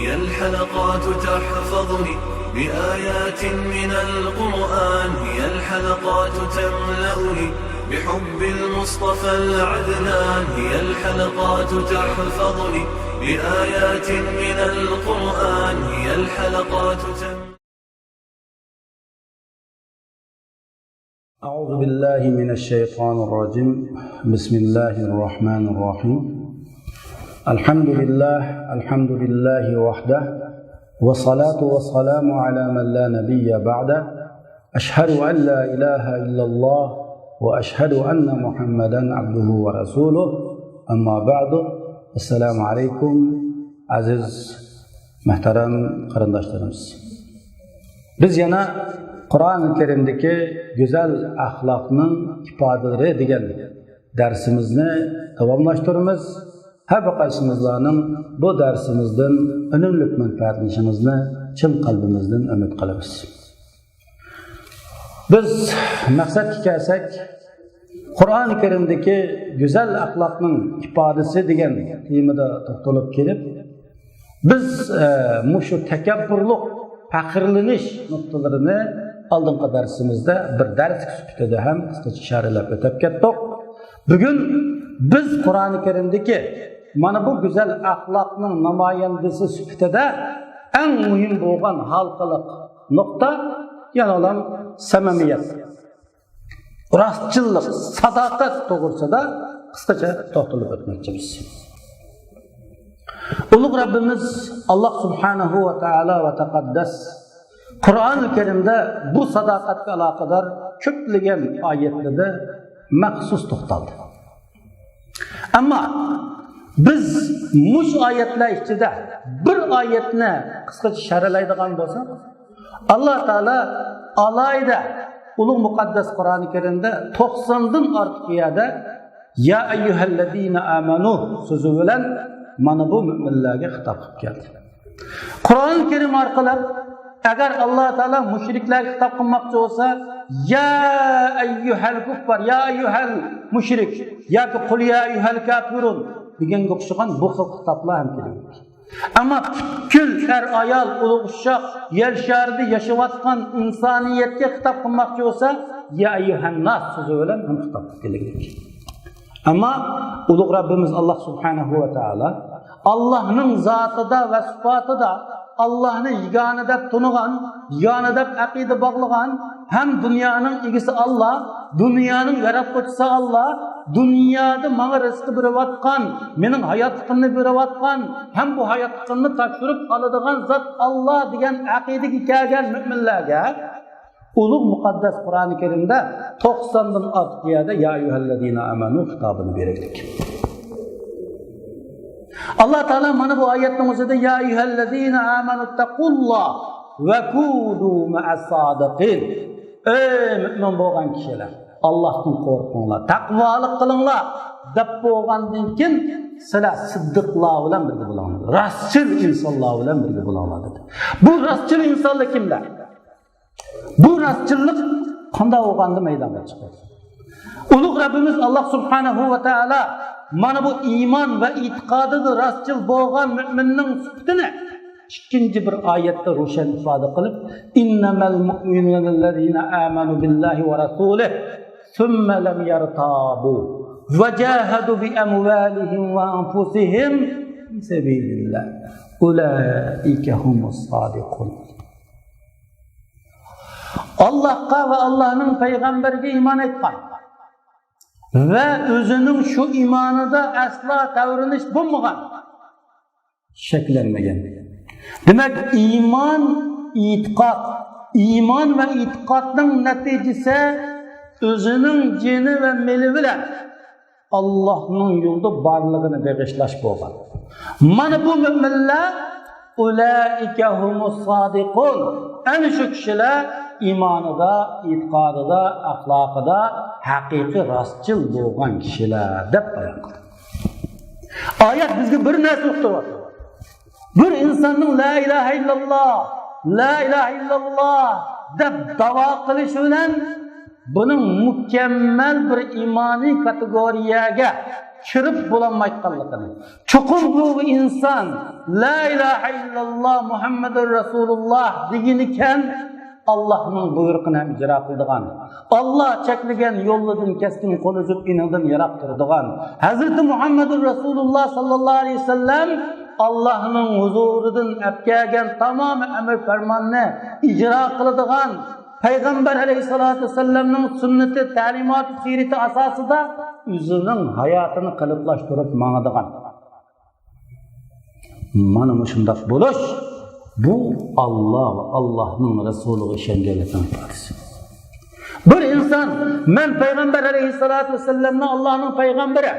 هي الحلقات تحفظني بآيات من القرآن، هي الحلقات تملأني بحب المصطفى العدنان، هي الحلقات تحفظني بآيات من القرآن، هي الحلقات تملأني. أعوذ بالله من الشيطان الرجيم. بسم الله الرحمن الرحيم. الحمد لله، الحمد لله وحده، والصلاة والسلام على من لا نبي بعده. أشهد أن لا إله إلا الله وأشهد أن محمدا عبده ورسوله. أما بعد، السلام عليكم aziz muhtaram qarindoshlarimiz. Biz yana Qur'oni Kerimdagi go'zal axloqning ifodalari degan darsimizni davomlashtiramiz. Har bir qaysimizlarning bu darsimizdan unumli manfaatlanishimizni chin qalbimizdan umid qilamiz. Biz maqsadga kelsak, Qur'oni Kerimdagi go'zal axloqning ifodasi degan temada to'xtalib kelib, biz mushu takabburlik, faxrlanish nuqtalarini oldingi darsimizda bir dars sifatida ham qisqacha ishoralab o'tib ketdik. Bugun biz Qur'oni Kerimdagi mana bu go'zal axloqning namoyandasi sifatida eng muhim bo'lgan halqaliq nuqta yana samimiyat, rostchillik, sadoqat to'g'risida qisqacha to'xtalib o'tmoqchimiz. Ulug' Rabbimiz Alloh subhanahu va taolo va taqaddas Qur'oni Kerimda bu sadoqatga aloqador ko'plagan oyatlarda maxsus to'xtaldi. Ammo biz mush oyatlar ichida bir oyatni qisqacha sharhlaydigan bo'lsak, Alloh taolo alayda ulug' muqaddas Qur'oni Kerimda 90 dan ortiq yerda ya ayyuhallazina amanu so'zi bilan mana bu mo'minlarga xitob qilib keldi. Qur'oni Kerim orqali agar Alloh taolo mushriklarga xitob qilmoqchi bo'lsa, ya ayyuhal kuffar, ya ayyuhal mushrik yoki qul ya ayyuhal kafirun deganga o'xshagan bu xil xitoblar ham keladi. Ammo butkul er ayol, ulug' ushoq, yer sharida yashayotgan insoniyatga xitob qilmoqchi bo'lsa, ya ayyuhan nas so'zi bilan ham xitob qilib keladi. Ammo ulug' Rabbimiz Alloh subhanahu va taolo Allohning zotida va sifatida Allohni yagona deb tunigan, yagona deb aqida bog'lagan, ham dunyoning egisi Alloh, dunyoning yaratuvchisi Alloh, dunyoda menga rizq berayotgan, mening hayotligimni berayotgan, ham bu hayotligimni topshirib oladigan zot Alloh degan aqidaga kelgan mo'minlarga ulug' muqaddas Qur'oni Kerimda 90 dan ortiq yerda ya ayyuhallazina amanu xitobini berdik. Alloh taolo mana bu oyatning o'zida ya ayyuhallazina amanu taqulloh va kunu ma'as sodiqin. Ey mo'min bo'lgan kishilar, Allohdan qo'rqinglar, taqvolik qilinglar deb bo'lgandan keyin sizlar siddiqlar bilan birga bo'linglar, rostchil insonlar bilan birga bo'linglar dedi. Bu rostchil insonlar kimlar? Bu rostchillik qanday bo'lganda maydonga chiqadi? Ulug' Rabbimiz Alloh subhanahu va taolo mana bu iymon va e'tiqodida rostchil bo'lgan mo'minning sifatini ikkinchi bir oyatda ro'shan ifoda qilib, innamal mu'minuna amanu billahi va rasulihi thumma lam yartabu va jahadu bi amwalihim va anfusihim fi sabilillah ulaika humus sodiqun. Allohga va Allohning payg'ambariga iymon etgan va o'zining shu iymonida aslo tavrinish bo'lmagan, shakllanmagan. Demak, iymon, e'tiqod, iymon va e'tiqodning natijasi o'zining jini va meli bilan Allohning yo'lida borlig'ini bag'ishlash bo'lgan. Mana bu mo'minlar ulaika humus sodiqun. Ana shu kishilar iymonida, e'tiqodida, axloqida haqiqiy rostchil bo'lgan kishilar deb bayon qildi. Oyat bizga bir narsa uqtiryapti. Bir insonning la ilaha illalloh, la ilaha illalloh deb da'vo qilishi bilan buning mukammal bir iymoniy kategoriyaga kirib bo'lolmayotganligini, chuqur bu inson la ilaha illalloh Muhammadur Rasululloh degan ekan, Allohning buyrug'ini ham ijro qildigan, Alloh cheklagan yo'llardan keskin qo'l uzib inidan yiroq turadigan Hazrati Muhammadur Rasululloh sallallohu alayhi vasallam Allohning huzuridan olib kelgan tamom amr farmonni ijro qiladigan Payg'ambar aleyhissalatu vesselamning sunnati, ta'limoti, siyrati asosida o'zining hayotini qiliplashtirib mangadigan. Mana shundoq bo'lish bu Alloh va Allohning rasuliga ishonganlikning ifodasi. Bir inson men payg'ambar aleyhissalatu vesselamni Allohning payg'ambari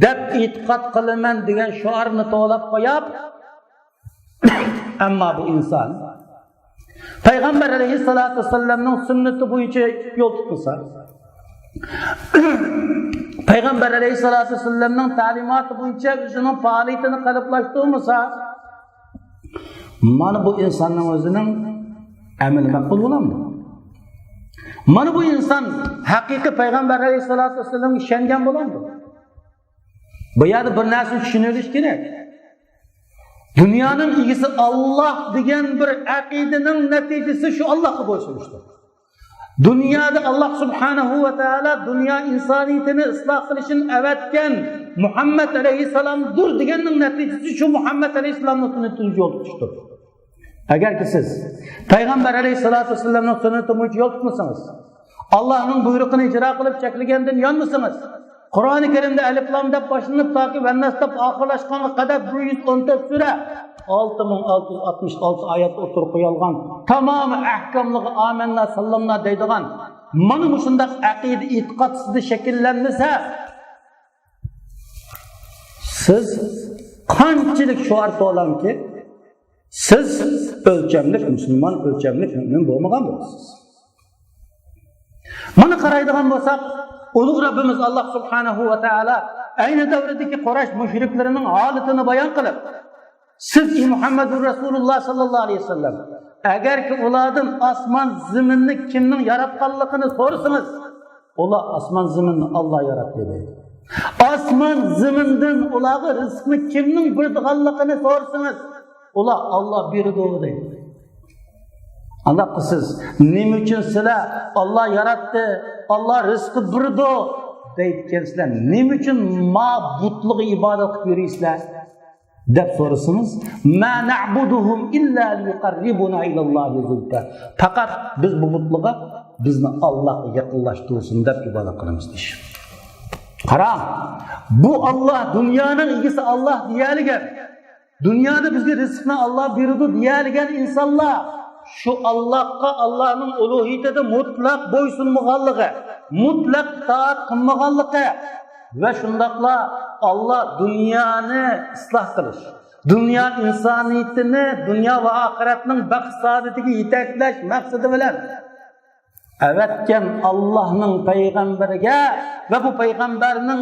deb e'tiqod qilaman degan shiorni to'lab qo'yib, ammo bu inson payg'ambar aleyhissalatu vesselamning sunnati bo'yicha yo'l tutmasa, payg'ambar aleyhissalatu vesselamning ta'limoti bo'yicha o'zining faoliyatini qiliplashtirmasa, mana bu insonning o'zining amali maqbul bo'ladimi? Mana bu inson haqiqiy payg'ambar aleyhissalatu vesselamga ishongan bo'ladimi? Bu yerda bir narsa tushunilishi kerak. Dunyoning egisi Alloh degan bir aqidaning natijasi shu Allohga bo'ysunishdir. Dunyoda Alloh subhanahu va taolo dunyo insoniyatini isloh qilishini avatgan Muhammad alayhissalomdir deganning natijasi shu Muhammad alayhissalomning sunnatini yo'l tutishdir. Agarki siz payg'ambar alayhissalatu vassalamning sunnati bo'yicha yo'l tutmasangiz, Allohning buyrug'ini ijro qilib cheklagandan yonmasangiz, Qur'oni Karimda alif lam deb boshlanib toki Vannas deb oxirlashganga qadar 114 sura 6666 oyat o'tirib qo'yilgan, tamomi ahkomliga amanna sallamna deydigan mana shundoq aqida e'tiqod sizda shakllanmasa, siz qanchalik shuar to'lamki, siz o'lchamlik musulmon, o'lchamlik mo'min bo'lmagan bo'lasiz. Mana qaraydigan bo'lsak, ulug' Rabbimiz Alloh subhanahu va taolo ayni davrdagi Quraysh mushriklarining holatini bayon qilib, siz ey Muhammadur Rasululloh sallallohu alayhi vasallam, agarki ulardan osmon zaminni kimning yaratganligini so'rasangiz, ular osmon zaminni Alloh yaratdi deydi. Osmon zamindan ularga rizqni kimning berdiganligini so'rasangiz, ular Alloh berdi deydi. Anda qilsiz, nima uchun sizlar Alloh yaratdi, Alloh rizqi berdi deyotgansizlar, nima uchun ma butliga ibodat qilib yuraysizlar deb so'rasangiz, ma na'buduhum illa liyuqarribuna ilallohi zulfa. Faqat biz bu butliga bizni Allohga yaqinlashtirsin deb ibodat qilamiz deyish. Qarang, bu Alloh dunyoning egisi Alloh deyaligan, dunyoda bizga rizqni Alloh berdi deyaligan insonlar shu Allohga, Allohning ulug'iyatida mutlaq bo'ysunmaganligi, mutlaq itoat qilmaganligi va shundoqla Alloh dunyoni isloh qilish, dunyo insoniyatini dunyo va oxiratning baxt saodatiga yetaklash maqsadi bilan avatgan Allohning payg'ambariga va bu payg'ambarning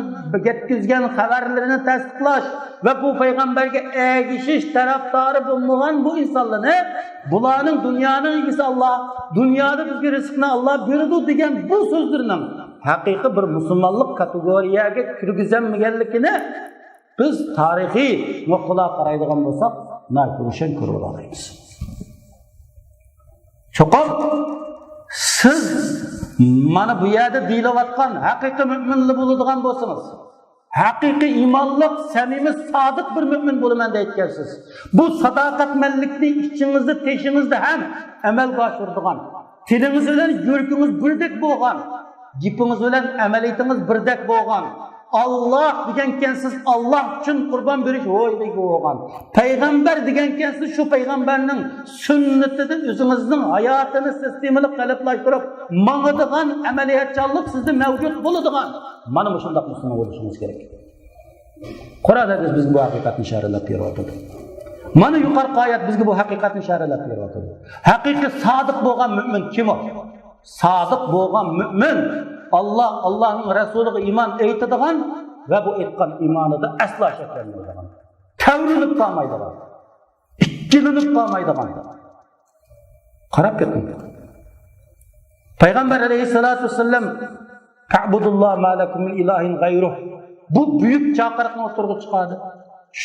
yetkazgan xabarlarini tasdiqlash va bu payg'ambarga ergishish tarafdori bo'lmagan bu insonlarni, bularning dunyoning egisi Alloh, dunyoda bizga rizqni Alloh berdi degan bu so'zlarning haqiqiy bir musulmonlik kategoriyaga kirgizolmaganligini biz tarixiy nuqtalar qaraydigan bo'lsak, ro'shan ko'rib olamiz. Cho'qim siz mana bu yerda deyilayotgan haqiqiy mo'minli bo'ladigan bo'lsangiz, haqiqiy iymonliq, samimiy, sodiq bir mo'min bo'laman deyotgansiz. Bu sadoqatmanlikni ichingizda, teshingizda ham amalga oshiradigan, tilingiz bilan yuragingiz birdek bo'lgan, gapingiz bilan amaliyatingiz birdek bo'lgan, Alloh degan ekansiz, Alloh uchun qurbon berish o'yligi bo'lgan, payg'ambar degan ekansiz, shu payg'ambarning sunnatida o'zingizning hayotini sistemali qiliplashtirib mangadigan amaliyotchanlik sizda mavjud bo'ladigan mana shundoq musulmon bo'lishingiz kerak. Qur'on hadis bizga bu haqiqatni ishoralab beryotidi. Mana yuqorqi oyat bizga bu haqiqatni ishoralab beryotidi. Haqiqiy sodiq bo'lgan mo'min kim u? Sodiq bo'lgan mo'min Alloh, Allohning rasuliga iymon aytadigan va bu aytgan iymonida aslo shaklanmaydigan, tavrinib qolmaydigan, ikkilanib qolmaydigan. Qarab keting. Payg'ambar alayhissalotu vassalam ta'budulloh ma lakum min ilahin g'ayruh. Bu büyük chaqiriqni o'tirg'i chiqardi.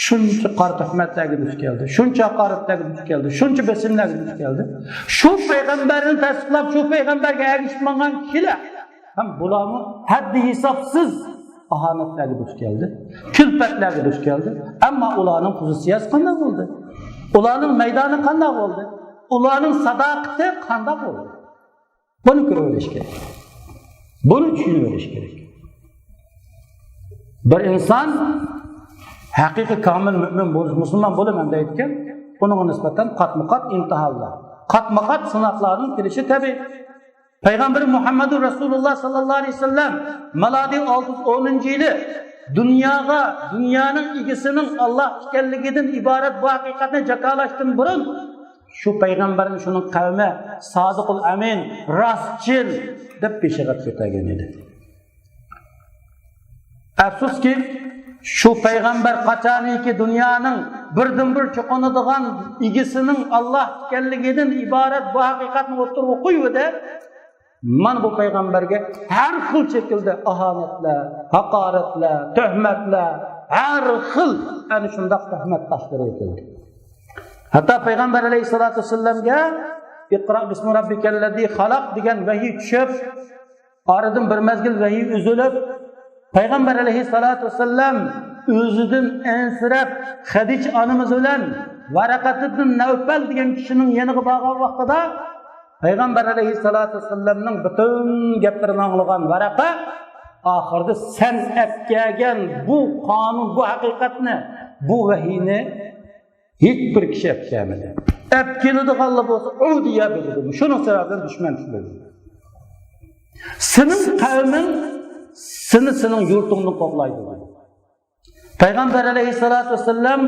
Shuncha qora tuhmatlarga duch keldi, shuncha haqoratlarga duch keldi, shuncha besimlarga duch keldi. Shu payg'ambarni tasdiqlab, shu payg'ambarga ergishib mangan kishilar ham bularni haddi hisobsiz ahonatlarga duch keldi, kulfatlarga duch keldi. Ammo ularning xususiyati qanday bo'ldi? Ularning maydoni qanday bo'ldi? Ularning sadoqati qanday bo'ldi? Buni ko'rib olish kerak. Buni tushunib olish kerak. Bir inson haqiqiy komil mo'min bo'lish, musulmon bo'laman deyotgan, bunga nisbatan qatma-qat imtihonlar, qatma-qat sinoqlarning kelishi tabiiy. Payg'ambar Muhammadur Rasululloh sallallohu alayhi vasallam milodiy 610-yili dunyoga, dunyoning egasining Alloh ekanligidan iborat bu haqiqatni jakolashdan burun shu payg'ambarning shuning qavmi sodiqul amin, rostchil deb peshig'at ko'targan edi. Afsuski, shu payg'ambar qachoniki dunyoning birdan bir cho'qinadigan egasining Alloh ekanligidan iborat bu haqiqatni o'tirib qo'ydi, mana bu payg'ambarga har xil shaklda ahonatlar, haqoratlar, tuhmatlar, har xil ana shundoq tuhmat tashlari etildi. Hatto payg'ambar alayhissalotu vassalamga Iqro bismi robbikallazi xalaq degan vahiy tushib, oradan bir mezgil vahiy uzilib, payg'ambar alayhissalotu vassalam o'zidan ensirab Xadij onamiz bilan Varaqat ibn Navfal degan kishining yoniga borgan vaqtida payg'ambar alayhissalotu vassalamning butun gaplarini anglagan Varaqa oxirida sen kelgan bu qonun, bu haqiqatni, bu vahiyni hech bir kishi olib kelmadi. Olib keladiganlar bo'lsa, u deya biladi. Shuning sababidan dushman tutadi. Sening qavming seni sening yurtingni qo'g'laydi. Payg'ambar alayhissalotu vassalam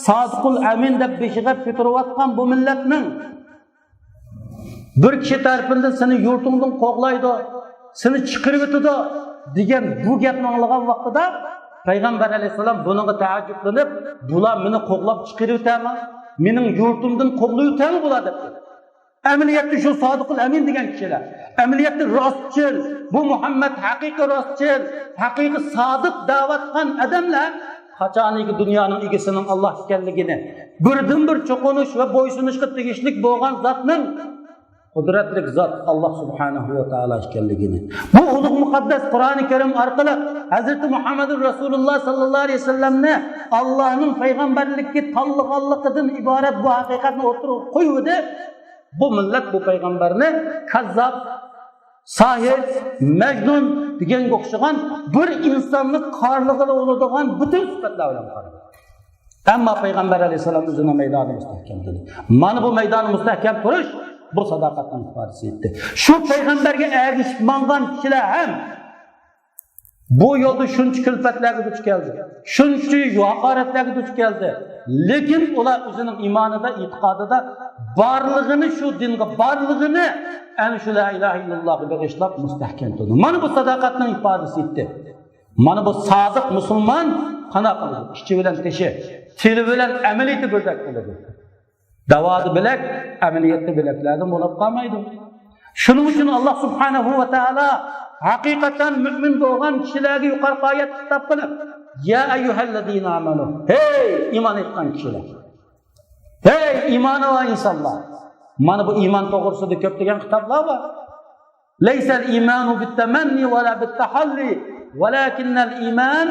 sodiqul amin deb beshig'ab ko'tarayotgan bu millatning bir kishi tarafidan seni yurtingdan qo'g'laydi, seni chiqarib o'tadi degan bu gapni anglagan vaqtida payg'ambar alayhissalom bunga taajjublanib, bular meni qo'g'lab chiqarib o'tami? Mening yurtimdan qo'g'lab o'tami bular deb. Amaliyotda shu sodiqul amin degan kishilar, amaliyotda rostchil, bu Muhammad haqiqiy rostchil, haqiqiy sodiq da'vat qilgan odamlar qachoniki dunyoning egasining Alloh ekanligini, birdan bir cho'qinish va bo'ysunishga tegishli bo'lgan zotning qudratli zot Alloh subhanahu va taolo ekanligini, bu ulug' muqaddas Qur'oni Karim orqali Hazrati Muhammad Rasululloh sallallohu alayhi vasallamni Allohning payg'ambarlikka tanlaganligidan iborat bu haqiqatni o'tirib qo'yuvdi. Bu millat bu payg'ambarni kazzob, sahir, majnun deganga o'xshagan bir insonni qorlig'ida bo'ladigan butun sifatlar bilan qaradi. Ammo payg'ambar alayhissalom o'zini maydoni mustahkam dedi. Mana bu maydoni mustahkam turish bu sadoqatning ifodasi edi. Shu payg'ambarga ergishib mangan kishilar ham bu yo'lda shuncha kulfatlarga duch keldi, shuncha haqoratlarga duch keldi. Lekin ular o'zining iymonida, e'tiqodida borlig'ini, shu dinga borlig'ini ana shu la ilaha illallohga bag'ishlab mustahkam turdi. Mana bu sadoqatning ifodasi edi. Mana bu sodiq musulmon qanaqa qiladi? Ichi bilan tishi, tili bilan amaliyati birdek qiladi. Davodi bilak, amaliyatda bilaklardan bo'lib qolmaydi. Shuning uchun Alloh subhanahu va taolo haqiqatan mo'min bo'lgan kishilarga yuqorqi oyat xitob qilib, ya ayyuhallazina amanu, hey iymon etgan kishilar, hey iymoni bor insonlar. Mana bu iymon to'g'risida ko'plagan kitoblar bor. Laysal iymanu bit-tamanni va la bit-tahalli, walakinnal iymon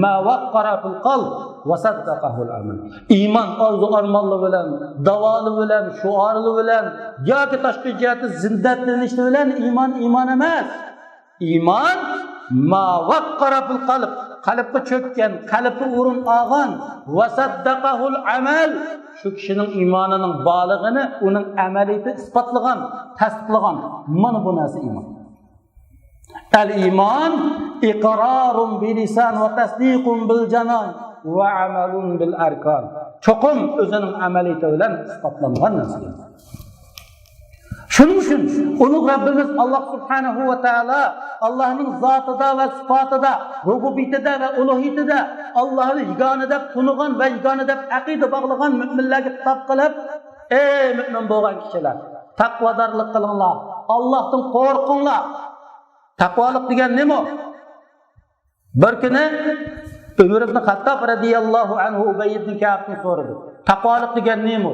ma waqqara fil qalb va saddaqahu al-amal. Iymon orzu armonli bilan, davoli bilan, shuorli bilan yoki tashqi jihati zindatlanishi bilan iymon iymon emas. Iymon ma waqqara fil qalb, qalbga cho'kkan, qalbga o'rin olgan, va saddaqahul amal, shu kishining iymonining borlig'ini uning amaliyati isbotlagan, tasdiqlagan. Mana bu narsa iymon. Al iymon iqrorun bil lisan va tasdiqun bil janon va amalun bil arkon. Cho'qim o'zining amaliyati bilan isbotlangan narsa. Shuning uchun ulug' Rabbimiz Alloh subhanahu va taolo Allohning zotida va sifatida, rububiyatida va ulug'iyatida Allohni yagona deb tunigan va yagona deb aqida bog'lagan mo'minlarga xitob qilib, ey mo'min bo'lgan kishilar, taqvodorlik qilinglar, Allohdan qo'rqinglar. Taqvolik degan nima? Bir kuni Ömər ibn Xattab radıyallahu anhu Ubey ibn Ka'bdan so'radi. Taqvoliq degan nima?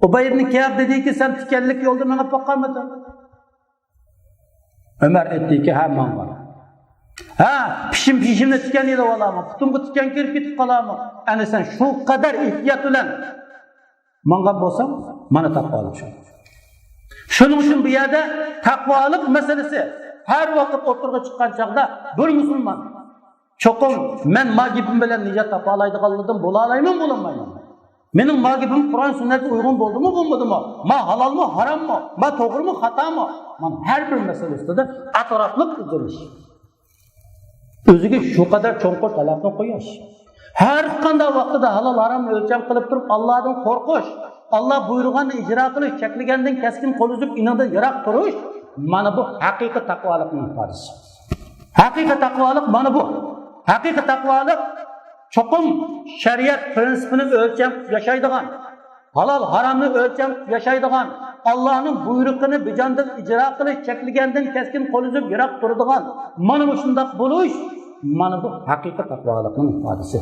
Ubey ibn Ka'b dediki, sen tikanlik yo'lda mengib boqqanmiding? Ömər aytdiki, ha, mangan. Ha, pishim pishimni tikan yelib olaman, putumga tikan kirib ketib qolaman. Ana sen shu qadar ehtiyot bilan mangan bo'lsang, mana taqvoliq shu. Shuning uchun bu yerda taqvoliq masalasi har vaqt o'tirg'a chiqqan chog'da bir musulmon cho'qim men magibim bilan nijot topa oladiganlidim bo'la olayman, bo'lolmayman. Mening magibim Qur'on sunnatga uyg'un bo'ldimi, bo'lmadimi? Ma halolmi, harommi? Ma to'g'rimi, xatomi? Mana har bir masala ustida atrofliq izlanish. O'ziga shu qadar cho'nqur talabni qo'yish. Har qanday vaqtida halol haromni o'lcham qilib turib Allohdan qo'rqish, Alloh buyurganni ijro qilish, cheklagandan keskin qo'l uzib, inidan yiroq turish, mana bu haqiqiy taqvolikning ifodasi. Haqiqiy taqvolik mana bu. Haqiqiy taqvolik cho'qim shariat prinsipini o'lcham yashaydigan, halol haromni o'lcham yashaydigan, Allohning buyrug'ini bijondan ijro qilish, cheklagandan keskin qo'l uzib yiroq turadigan, mana bu shundoq bo'lish, mana bu haqiqiy taqvolikning ifodasi.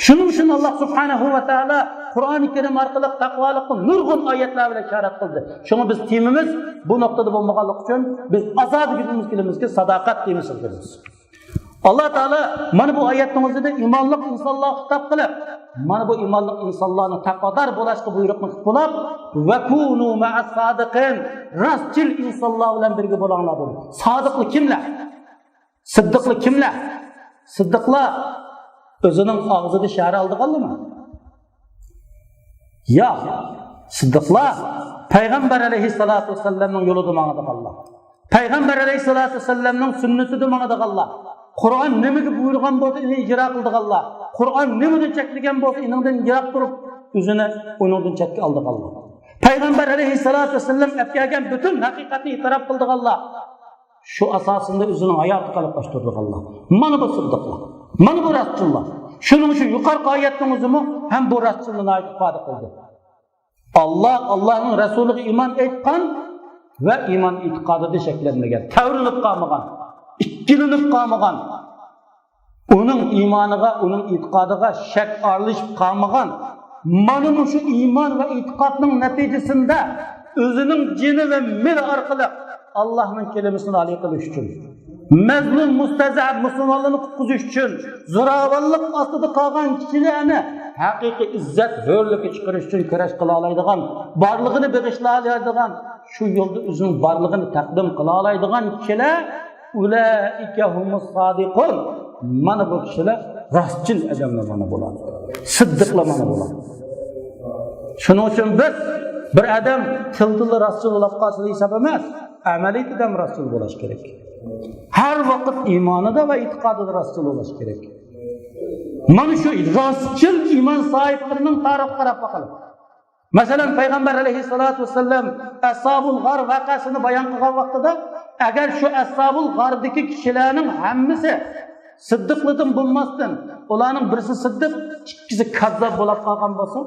Shuning uchun Alloh subhanahu va taolo Qur'oni Karim orqali taqvolikni nurg'un oyatlar bilan ishorat qildi. Shuni biz temimiz bu nuqtada bo'lmaganligi uchun biz azod gapimiz kelamizki, sadoqat temasi qilamiz. Alloh taolo mana bu oyatning o'zida iymonli insonlarga xitob qilib, mana bu iymonli insonlarni taqvodor bo'lishga buyruqni qilib bo'lib, va kunu ma'as sodiqin, rostchil insonlar bilan birga bo'linglar dedi. Sodiqli kimlar? Siddiqli kimlar? Siddiqlar o'zining og'zida shari oldiganlimi? Yo'q. Siddiqlar Payg'ambar alayhissalatu vassalamning yo'lida mangadiganlar. Payg'ambar alayhissalatu vassalamning sunnatida mangadiganlar. Qur'on nimaga buyurgan bo'lsa, uni ijro qildiganlar. Qur'on nimadan cheklagan bo'lsa, uningdan yiroq turib, o'zini uningdan chetga oldiganlar. Payg'ambar alayhissalatu vassalam olib kelgan butun haqiqatni e'tirof qildiganlar. Shu asosida o'zining hayoti qaliplashtirdiganlar. Mana bu siddiqlar. Mana bu rostchillar. Shuning uchun yuqorqi oyatning o'zimi ham bu rostchillikni ifoda qildi. Alloh Allohning rasuliga iymon etgan va iymon e'tiqodida shakllanmagan, tavrinib qolmagan, ikkilanib qolmagan, uning iymoniga, uning e'tiqodiga shak aralashib qolmagan. Mana shu iymon va e'tiqodning natijasida o'zining jini va mili orqali Allohning kalimasini oliy qilish uchun, mazlum mustazab musulmonlarni qutqizish uchun, zo'ravonlik ostida qolgan kishilarni haqiqiy izzat hurlikka chiqarish uchun kurash qila oladigan, borlig'ini bag'ishlay oladigan, shu yo'lda o'zining borlig'ini taqdim qila oladigan kishilar ulaika humus sodiqun. Mana bu kishilar rostchil odamlar mana bo'ladi. Siddiqlar mana bo'ladi. Shuning uchun biz bir odam til rostchil bo'lib qolsa hisob emas, amaliyatida ham rostchil bo'lish kerak. Har vaqt iymonida va e'tiqodida rostchil bo'lish kerak. Mana shu rostchil iymon sohiblarining tarix qarab boqalım. Masalan, Payg'ambar alayhissalatu vassalam Ashabul G'ar voqeasini bayon qilgan vaqtida, agar shu Ashabul G'ardagi kishilarning hammasi siddiqlidan bo'lmasdan, ularning birisi siddiq, ikkisi kazzob bo'lib qolgan bo'lsa,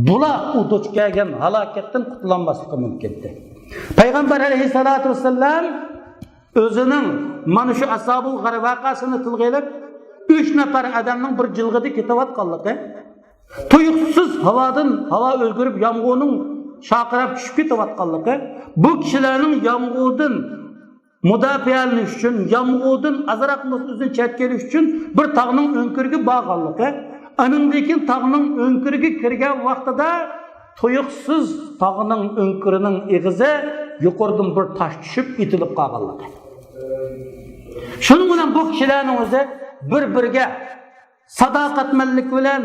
bular u duch kelgan halokatdan qutulolmasligi mumkin. Payg'ambar alayhissalatu vassalam o'zining mana shu Ashabul G'ar voqeasini tilga ilib, 3 nafar odamning bir jilg'ida ketayotganligi, tuyuqsiz havodan havo o'zgarib yomg'irning shaqirab tushib ketayotganligi, bu kishilarning yomg'irdan mudofaalanish uchun, yomg'irdan ozroq o'zini chetga olish uchun bir tog'ning o'nkiriga borganligi, andan keyin tog'ning o'nkiriga kirgan vaqtida tuyuqsiz tog'ning o'nkirining ig'izi yuqoridan bir tosh tushib itilib qolganligi. Shuning bilan bu kishilarning o'zi bir-biriga sadoqatmanlik bilan,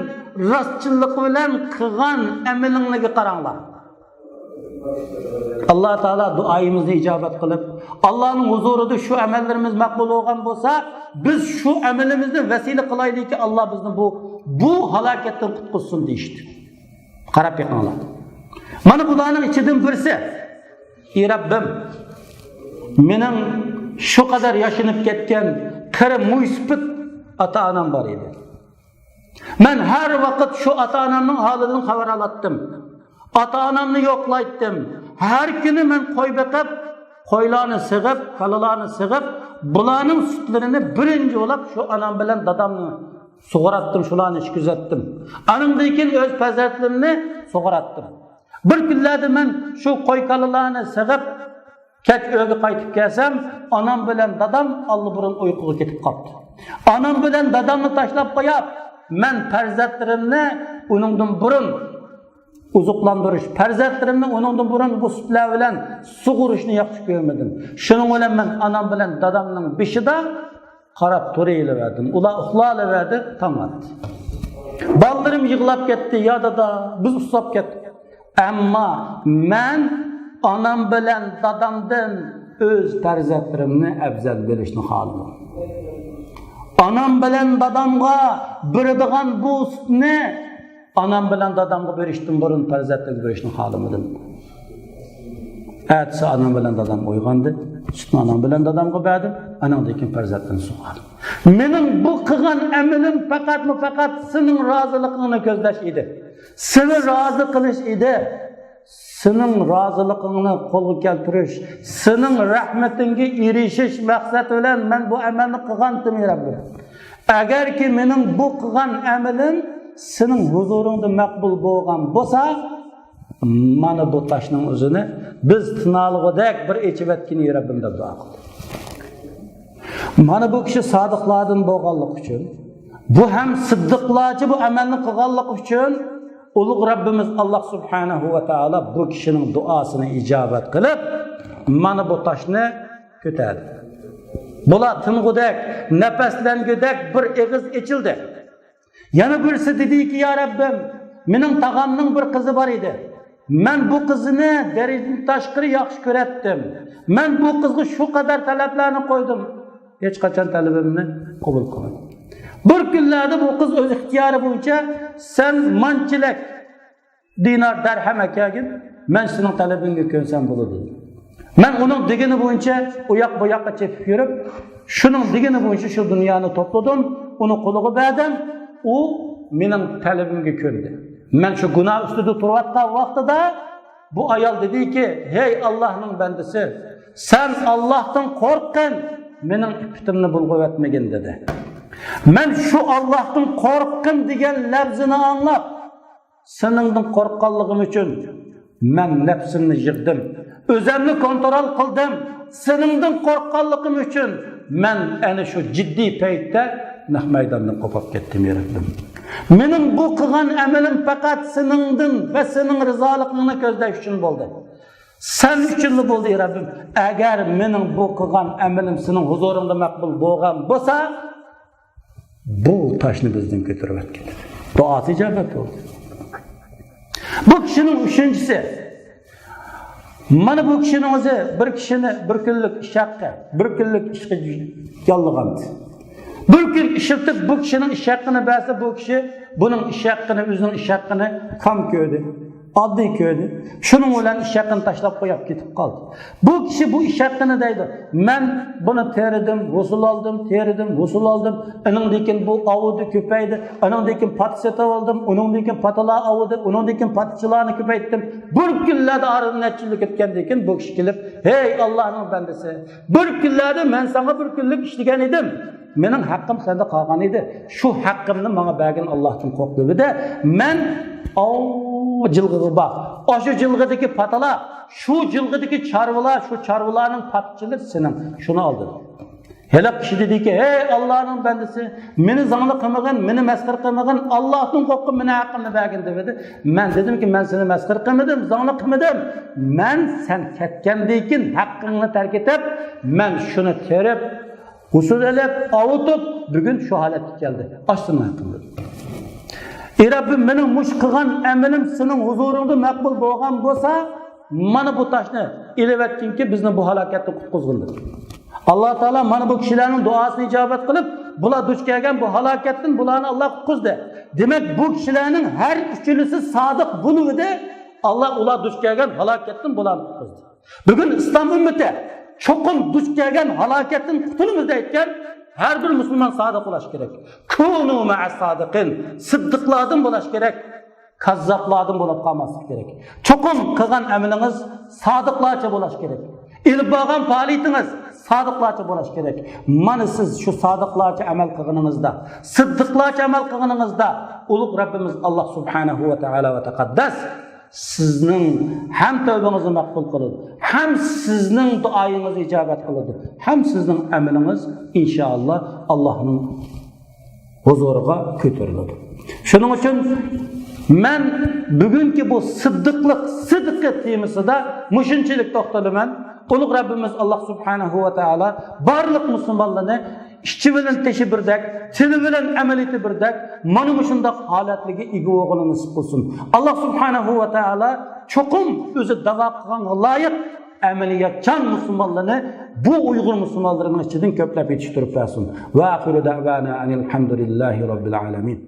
rostchillik bilan qilgan amalingligiga qaranglar. Alloh taolo duoyimizni ijobat qilib, Allohning huzurida shu amallarimiz maqbul bo'lgan bo'lsa, biz shu amalimizni vasila qilaylikki, Alloh bizni bu halokatdan qutqizsin deyishdi. Qarab yiqinglar. Mana bularning ichidan birisi, "Ey Rabbim, mening shu qadar yashinib ketgan qari muysipit ota-onam bor edi. Men har vaqt shu ota-onamning holidan xabar olatdim. Ota-onamni yo'qlaytdim. Har kuni men qo'y boqib, qo'ylarni sig'ib, kalalarni sig'ib, bularning sutlarini birinchi bo'lib shu onam bilan dadamni Sug'uratdim, shularni ichkizatdim. Aningdan keyin o'z farzandlarimni sug'uratdim. Bir kunlarda men shu qo'y kalalarni sig'ib kech uyga qaytib kelsam, onam bilan dadam allaburun uyquga ketib qoldi. Onam bilan dadamni tashlab qo'yib, men farzandlarimni uningdan burun oziqlantirish, farzandlarimni uningdan burun bu sutlar bilan sug'urishni yaxshi ko'rmadim. Shuning bilan men onam bilan dadamning beshida qarab turaverdim. Ular uxlayverdi, tong otdi. Bolalarim yig'lab ketdi, ya dada, biz uxlab ketdik. Ammo men onam bilan dadamdan o'z farzandlarimni afzal bilishni xohladim. Onam bilan dadamga beradigan bu sutni onam bilan dadamga berishdan burun farzandlarga berishni xohlamadim. Ertesi anam bilan dadam uyg'ondi. Sutni onam bilan dadamga berdim. Anamdan keyin farzandlarni sug'ardim. Mening bu qilgan amalim faqatmi faqat sening roziligingni ko'zlash edi. Seni rozi qilish edi. Sening roziligingni qo'lga keltirish, sening rahmatingga erishish maqsadi bilan men bu amalni qilgandim, ey Rabbim. Agarki mening bu qilgan amalim sening huzuringda maqbul bo'lgan bo'lsa, mana bu toshning o'zini biz tinalg'udek bir ichib etgin, ey Rabbim, deb duo qildi. Mana bu kishi sodiqlardan bo'lganlik uchun, bu ham siddiqlarcha bu amalni qilganlik uchun ulug' Rabbimiz Alloh subhanahu va taolo bu kishining duosini ijobat qilib, mana bu toshni ko'tardi. Bular ting'udek, nafaslangudek bir ig'iz ichildi. Yana birisi dediki, ya Rabbim, mening tog'amning bir qizi bor edi. Men bu qizni darajadan tashqari yaxshi ko'ratdim. Men bu qizga shu qadar talablarni qo'ydim. Hech qachon talabimni qabul qilmadi. Bir kunlarda bu qiz o'z ixtiyori bo'yicha sen manchilik dinar dirham akelgin, men sening talabingga ko'nsam bo'ladi dedi. Men uning degani bo'yicha u yoq bu yoqqa chepib yurib, shuning degani bo'yicha shu dunyoni to'pladim, uni qo'liga berdim, u mening talabimga ko'ndi. Men shu gunoh ustida turayotgan vaqtida bu ayol dediki, hey Allohning bandasi, sen Allohdan qo'rqqin, mening iffatimni bulg'ab etmagin dedi. Men shu Allohdan qo'rqqin degan lafzini anglab, seningdan qo'rqqanligim uchun men nafsimni yig'dim, o'zimni kontrol qildim. Seningdan qo'rqqanligim uchun men ana shu jiddiy paytda naq maydondan qo'pib ketdim, ey Rabbim. Mening bu qilgan amalim faqat seningdan va sening rizoligingni ko'zlash uchun bo'ldi. Sen uchun bo'ldi, ey Rabbim. Agar mening bu qilgan amalim sening huzuringda maqbul bo'lgan bo'lsa, bu toshni bizdan ko'tarib o'tgan dedi. Duosi ijobat bo'ldi. Bu kishining uchinchisi. Mana bu kishining o'zi bir kishini bir kunlik ish haqqi, bir kunlik ishga yollagan. Bir kun ishlatib bu kishining ish haqqini bersa, bu kishi buning ish haqqini, o'zining ish haqqini kam ko'rdi. Oddiy ko'rdi. Shuning bilan ish haqqini tashlab qo'yib ketib qoldi. Bu kishi bu ish haqqini deydi. Men buni teridim, g'usul oldim, teridim, g'usul oldim. Uningdan keyin bu ovudi ko'paydi. Uningdan keyin pat setib oldim, uningdan keyin patalar ovudi, uningdan keyin patchilarni ko'paytdim. Bir kunlarda oradan necha yil ketgandan keyin bu kishi kelib, "Hey Allohning bandasi, bir kunlarda men senga bir kunlik ishlagan edim. Mening haqqim senda qolgan edi. Shu haqqimni menga bergin, Allohdan qo'rq" dedi. Men jilg'iga baq. Shu jilg'idagi patalar, shu jilg'idagi chorvalar, shu chorvalarning patchilari sening. Shuni ol dedi. Hali kishi dediki, ey Allohning bandasi, meni zangli qilmagin, meni masxar qilmagin, Allohdan qo'rqib meni haqqimni bergin dedi. Men dedimki, men seni masxar qilmadim, zangli qilmadim. Men sen ketgandan keyin haqqingni tark etib, men shuni terib, g'usul ilib, ovutib, bugun shu holatga keldi. Ochsin haqqimni dedi. Ey Rabbim, mening mush qilgan amalim sening huzuringda maqbul bo'lgan bo'lsa, mana bu toshni ilib etginki, bizni bu halokatdan qutqizgin dedi. Alloh taolo mana bu kishilarning duosini ijobat qilib, bular duch kelgan bu halokatdan bularni Alloh qutqizdi. Demak, bu kishilarning har uchalasi sodiq bo'luvdi. Alloh ular duch kelgan halokatdan bularni qutqizdi. Bugun islom ummati cho'qim duch kelgan halokatdan qutulamiz deyotgan har bir musulmon sodiq bo'lish kerak. Kunu ma'as sodiqin. Siddiqlardan bo'lish kerak. Kazzoblardan bo'lib qolmaslik kerak. Cho'qim qilgan amalingiz sodiqlarcha bo'lish kerak. Ilib borgan faoliyatingiz Sadıqlarcha bo'lish kerak. Mana siz shu sodiqlarcha amal qilganingizda, siddiqlarcha amal qilganingizda ulug' Rabbimiz Alloh subhanahu va taolo va taqaddas sizning ham tavbangizni maqbul qiladi, ham sizning duoyingizni ijobat qiladi, ham sizning amalingiz inshaalloh Allohning huzuriga ko'tariladi. Shuning uchun men bugungi bu siddiqlik, sidqi temasida mushunchalik to'xtalaman. Ulug' Rabbimiz Alloh subhanahu va taolo barliq musulmonlarni ichi bilan teshi birdek, tili bilan amaliyati birdek, mana shundoq holatlarga ega bo'lg'ini nasib qilsin. Alloh subhanahu va taolo cho'qim o'zi davo qilganga loyiq amaliyotchan musulmonlarni bu Uyg'ur musulmonlarining ichidan ko'plab yetishtirib bersin. Va axiru da'vana anil hamdulillahi robbil alamin.